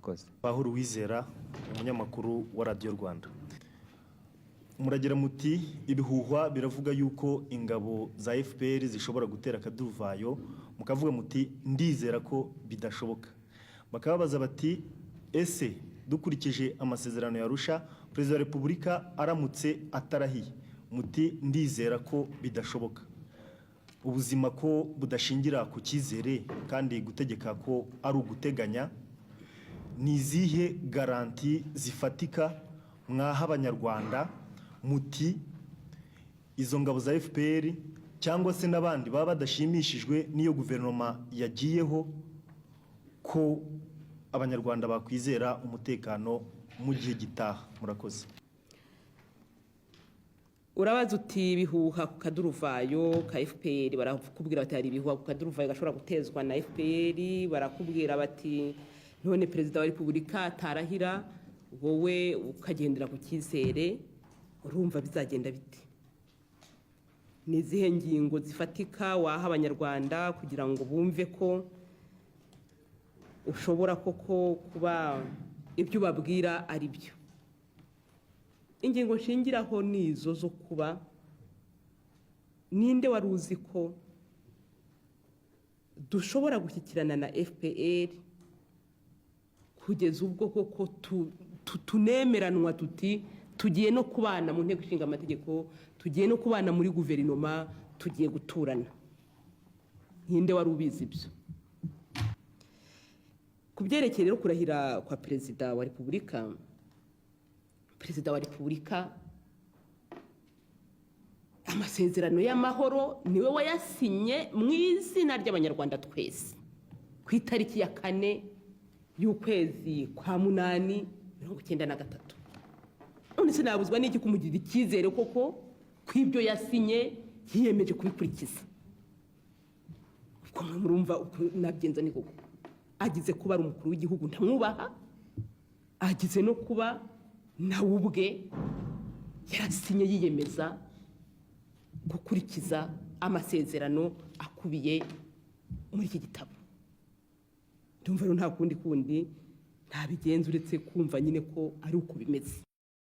Murakoze. Pahuro Uwizera, umunyamakuru wa Radiyo Rwanda. Muragira muti: "Ibihuhwa biravuga yuko ingabo za FPR zishobora gutera akaduruvayo." Mukavuga muti: "Ndizera ko bidashoboka." Bakababaza bati: "Ese dukurikije amasezerano ya Arusha, Perezida wa Repubulika aramutse atarahiye?" Muti: "Ndizera ko bidashoboka." Ubuzima ko budashingira ku cyizere, kandi gutegeka ko ari uguteganya, ni izihe garanties zifatika mwaha Abanyarwanda muti izo ngabo za FPR cyangwa se n'abandi baba badashimishijwe n'iyo guverinoma yagiyeho, ko Abanyarwanda bakwizera umutekano mu gihe gitaha? Murakoze. Urabaza uti: "Ibihuha ku kaduruvayo ka FPR." Barakubwira bati hari ibihuha ku kaduruvayo gashobora gutezwa na FPR. Barakubwira bati: "None Perezida wa Repubulika atarahira, wowe ukagendera ku cyizere, urumva bizagenda bite? Ni izihe ngingo zifatika waha Abanyarwanda kugira ngo bumve ko ushobora koko kuba ibyo ubabwira ari byo?" Ingingo nshingiraho ni izo zo kuba ninde wari uzi ko dushobora gushyikirana na FPR kugeza ubwo koko tunemeranwa tuti tugiye no kubana mu Nteko Ishinga Amategeko, tugiye no kubana muri guverinoma, tugiye guturana? Ninde wari ubizi ibyo? Ku byerekeye rero kurahira kwa Perezida wa Repubulika, Perezida wa Repubulika amasezerano y'amahoro niwe wayasinye mu izina ry'Abanyarwanda twese ku itariki ya 4 y'ukwezi kwa 8 93. None se nabuzwa n'iki kumugirira icyizere koko ko ibyo yasinye yiyemeje kubikurikiza? Ubwo mwe murumva uko nabigenza? Ni koko agize kuba ari umukuru w'igihugu, ndamwubaha, agize no kuba nawe ubwe yarasinye yiyemeza gukurikiza amasezerano akubiye muri iki gitabo. Ndumva rero nta kundi kundi ntabigenza uretse kumva nyine ko ari uko bimeze.